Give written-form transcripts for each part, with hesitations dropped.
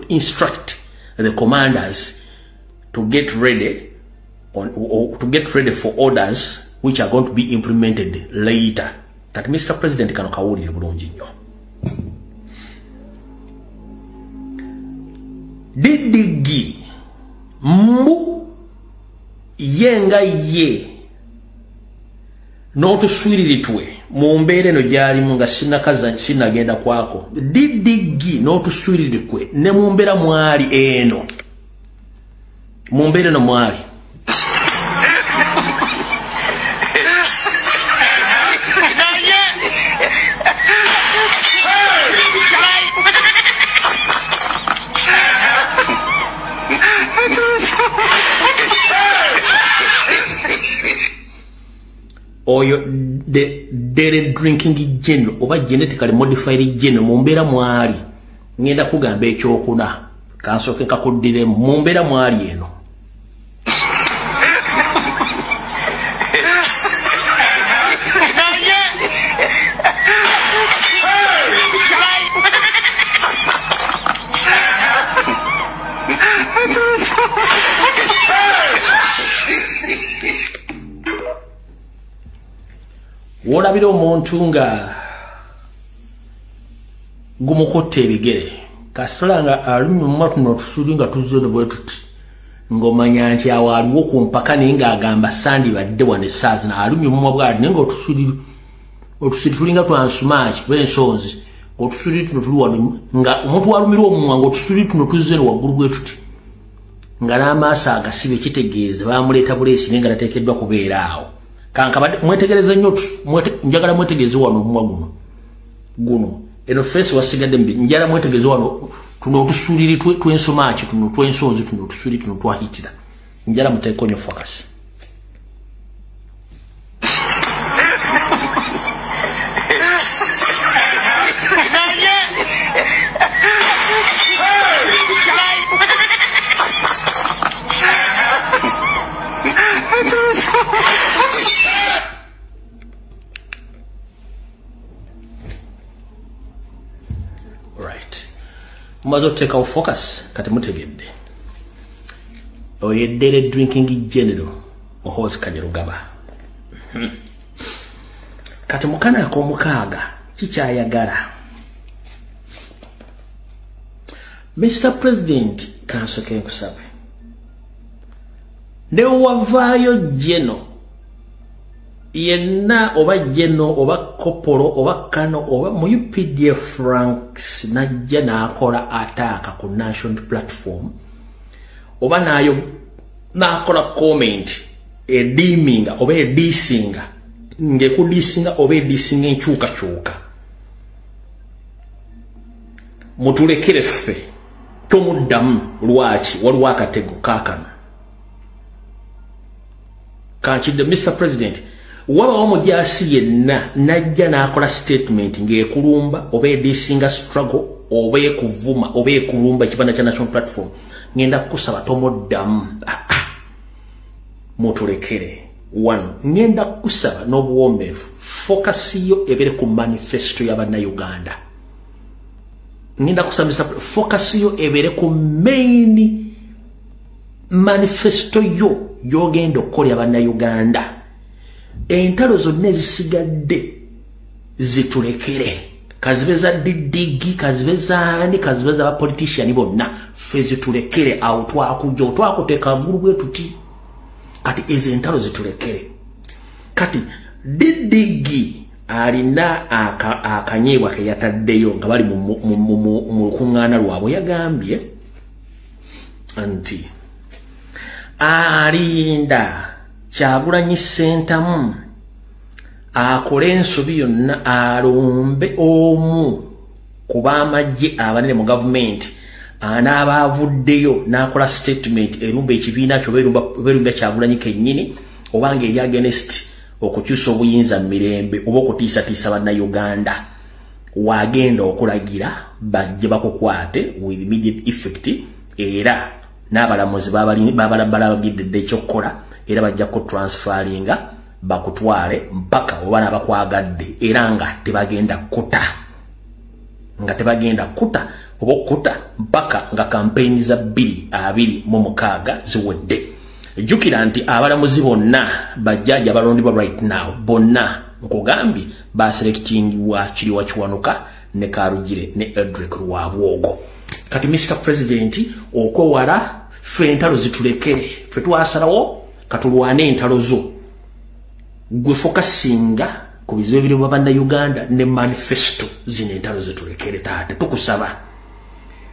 instruct the commanders to get ready on, or to get ready for orders which are going to be implemented later. Kati Mr. President, kano kawulire bulungi nnyo. DDG mbu ye nga ye n'otuswiriritwe mu mbeera eno gy'alimu nga sinakaza sinagenda kwako. DDG n'otuswiriritwe ne mu mbeera mwali eno, mu mbeera eno mwali oyo the dairy drinking general oba genetically modified general mu mbeera mwali, ngenda kugamba ekyokuna kansooke nkakuddire mu mbeera mwali eno. Wolabira omuntu nga gumukutta ebigere, kasita nga alumye mu matu n'otusuli nga tuzze ne bwe tuti, ng'omanya nti awo aliwo ku mpaka naye ng'agamba sandibadde wano essaawa zino, alumye omumwa bw'ali naye ng'otusuli tulinga twansumaaki oba ensonzi, ng'otusuli tuno tuli wano, nga omuntu walumirwa omumwa ng'otusuli tuno tuzze ne waggulu bwe tuti, nga n'amaaso agasibe, kitegeeza baamuleeta buleesi naye nga tateekeddwa kubeera awo. Kankabadde mwetegereze nnyo, njagala mwetegereze wano omumwa guno guno eno face wasigadde mbi, njagala mwetegereze wano tuno otusuliri twensomaki tuno twensonzi tuno otusuli tuno twahitira, njagala muteeko nnyo focus. Mumaze otuteekawo focus, kati mutegedde oyo dairy drinking general Muhoozi Kainerugaba. Kati mukana ak'omukaaga kikyayagala Mr. President, kansooke nkusabe, ne wavaayo jeno yenna oba jeno oba kopolo oba kano oba mu UPDF ranks najja n'akola ataaka ku national platform oba nayo n'akola comment ediminga oba edisinga ng'ekudisinga oba edisinga enkyukakyuka, mutulekere ffe tomuddamu. Lwaki? Waliwo akatego kaakano kankidde. Mr. President, wabawo omujaasi yenna najja n'akola statement ng'ekulumba oba edisinga struggle oba ekuvuma oba ekulumba ekibanda kya national platform, ngenda kukusaba tomuddamu, mutulekere. One, ngenda kukusaba n'obuwombeefu focus yo ebeere ku manifesto y'Abannayuganda. Ngenda kusaba Mr. focus yo ebeere ku main manifesto yo yogenda okukolera Abannayuganda. Entalo zonna ezisigadde zitulekere, kazibe za DDG, kazibe zaani, kazibe za bapolitician bonna, ffe zitulekere. Awo twakujja otwakuteeka waggulu bwe tuti, kati ezo entalo zitulekere. Kati DDG alina akanyeebwa ke yataddeyo nga bali mu lukuŋŋaana lwabwe, yagambye nti alinda Kyagulanyi Ssentamu akole ensobi yonna alumbe omu ku b'amagye abanene mu gavumenti anaaba avuddeyo n'akola statement erumba ekibiina kyo oba erumba Kyagulanyi kennyini oba ng'eri against okukyusa obuyinza mu mirembe oba okutiisatiisa Bannayuganda, wagenda okulagira bajje bakukwate with immediate effect, era n'abalamuzi babalagidde dda ekyokukola, era bajja kutransferinga bakutwale mpaka oba n'abakwagadde, era nga tebagenda kuta, nga tebagenda kuta oba okukuta mpaka nga kampeyini za 2026 ziwedde. Jjukira nti abalamuzi bonna bajjajja abalondebwa right now bonna nkugambye baselectingibwa Kiriwa Kiwanuka ne Karugire ne Edric Rwabwogo. Kati Mr. President, okwewala ffe entalo zitulekere, ffe twasalawo katulwane entalo zo, gwe fokasinga ku bizibu ebiri mu bannayuganda ne manifesto zino. Entalo zitulekere taata, tukusaba.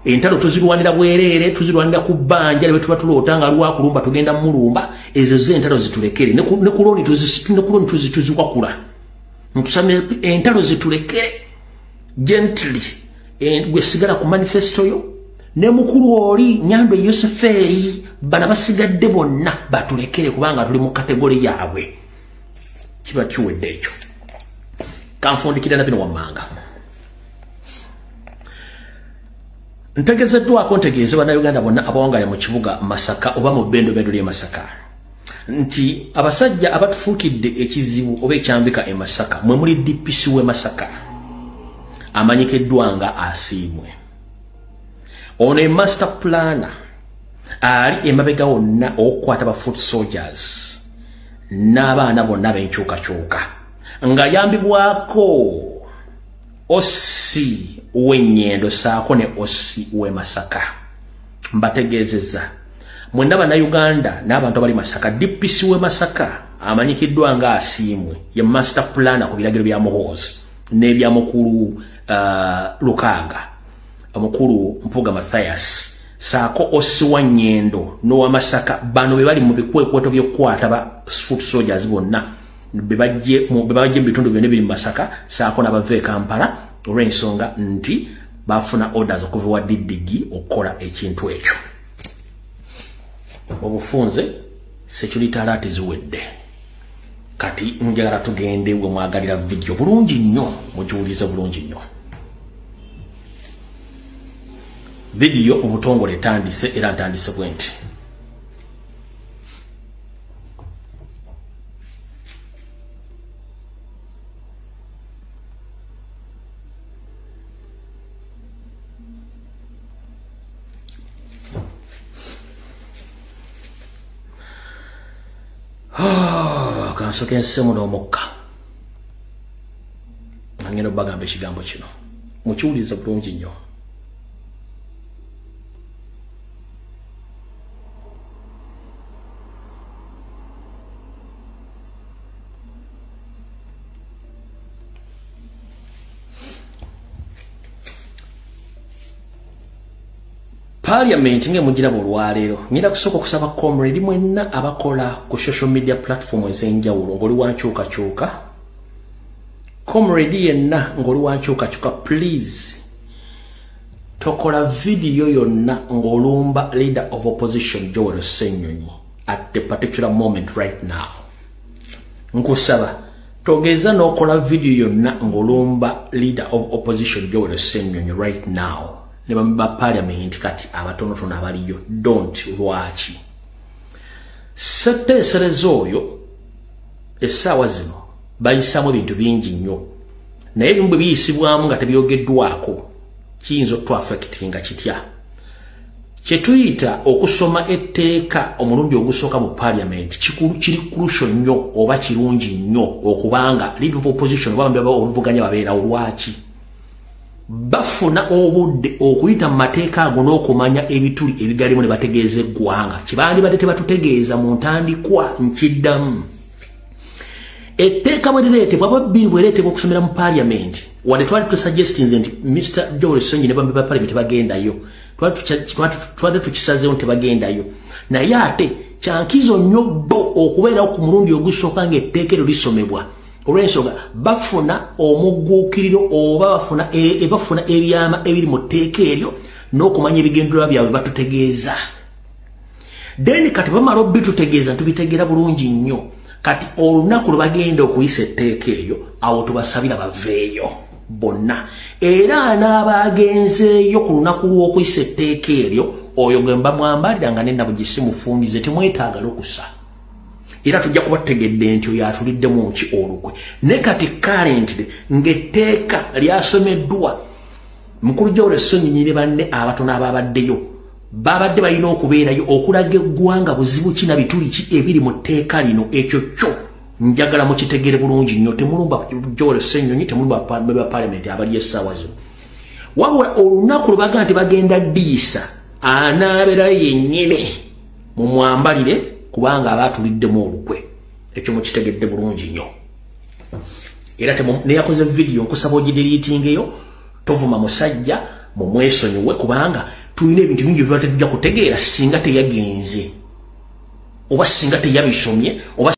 Entalo tuzirwanira bwereere, tuzirwanira ku bbanja ne bwe tuba tuloota nga lwakulumba tugenda mulumba. Ezo zo entalo zitulekere, ne ku loan tuzikwakula. Nkusaba entalo zitulekere gently, gwe sigala ku manifesto yo ne mukulu oli Nyandwe Yoseferi, bana basigadde bonna batulekere kubanga tuli mu category yaabwe. Kiba kiwedde ekyo. Kanfundikira na bino wammanga. Ntegezeddwako, ntegeeze bannayuganda bonna abawangala mu kibuga Masaka oba mu bendobendo ly'e Masaka nti abasajja abatufuukidde ekizibu oba ekyambika e Masaka mwe muli DPC w'e Masaka amanyikiddwa nga Asiimwe. Ono e master planner ali emabega wonna okukwata ba foot soldiers n'abaana bonna b'enkyukakyuka ng'ayambibwako OC w'Ennyendo saako ne OC w'e Masaka. Mbategeezezza mwenna bannayuganda n'abantu abali Masaka, DPC w'e Masaka amanyikiddwa nga Asiimwe ye master planner ku biragiro bya Muhoozi n'ebya mukulu Lukaaga, omukulu Mpuuga Mathias, saako OC wa Nnyendo n'owa Masaka. Bano be bali mu bikwekweto by'okukwata ba foot soldiers bonna be bajje mu bitundu byonna ebiri mu Masaka saako n'abava e Kampala, olw'ensonga nti bafuna orders okuva wa DDG okukola ekintu ekyo. Obufunze security alert ziwedde. Kati njagala tugende we mwagalira video bulungi nnyo, mugiwulize bulungi nnyo. Video mu butongole etandise era ntandise bwe nti. Kansooke nsemu n'omukka, ngenda obbagamba ekigambo kino mukiwulirize bulungi nnyo. Parliament ng'emugiraba olwaleero, ngenda kusooka okusaba comrade mwenna abakola ku social media platform ez'enjawulo ng'oli wankyukakyuka, comrade yenna ng'oli wankyukakyuka, please tokola video yonna ng'olumba leader of opposition Joel Ssenyonyi at the particular moment right now. Nkusaba togeza n'okola video yonna ng'olumba leader of opposition Joel Ssenyonyi right now ne ba parliament kati abatonotono abaliyo. Don't. Lwaki? Ssetteeserezo oyo essaawa zino bayisaamu ebintu bingi nnyo, naye ebimu bwe biyisibwamu nga tebyogeddwako kiyinza otuaffectinga kitya? Kye tuyita okusoma etteeka omulundi ogusooka mu parliament kiri crucial nnyo oba kirungi nnyo okubanga leader of opposition oba oluvuganya babeerawo. Lwaki? Bafuna obudde okuyita mu mateeka ago n'okumanya ebituli ebigalimu ne bategeeza eggwanga kibandibadde tebatutegeeza mu ntandikwa. Nkiddamu, etteeka bwe lireetebwa aba bbiri bwereetebwa okusomera mu parliament, wadde twali tusuggestinze nti Mr. Joel Ssenyonyi ne bambi ba parliament bagendayo, twali tukisazeewo nti bagendayo, naye ate kyankizo nnyo bo okubeerawo ku mulundi ogusooka ng'etteeka eryo lisomebwa, olw'ensonga bafuna omugguukiriro oba bafuna ebyama ebiri mu tteeka eryo n'okumanya ebigendererwa byabwe batutegeeza. Then kati bamala obitutegeeza tubitegeera bulungi nnyo. Kati olunaku lwe bagenda okuyisa etteeka eryo, awo tubasabira baveeyo bonna, era n'abagenzeeyo ku lunaku lw'okuyisa etteeka eryo, oyo gwe mba mwambalira nga nenabugisi mufungize, temwetaaga lukusa, era tujja kuba tutegedde nti oyo atuliddemu ki olukwe. Ne kati currently ng'etteeka lyasomeddwa Mukulu Joel Ssenyonyi ne banne abatono ababaddeyo babadde balina okubeerayo okulaga eggwanga buzibu ki na bituli ki ebiri mu tteeka lino. Ekyo kyo njagala mukitegere bulungi nnyo. Temulumba Joel Ssenyonyi, temulumba ba parliament abali essaawa zino. Wabula olunaku lwe bagamba nti bagenda ddiisa, anaabeerayo yennyini, mumwambalire, kubanga aba atuliddemu olukwe. Ekyo mukitegedde bulungi nnyo. Era neyakoze vidiyo, nkusaba ogideletingeyo, tovuma musajja, mumwesonyiwe, kubanga tulina ebintu bingi bye tetujja kutegeera singa teyagenze oba singa teyabisomye oba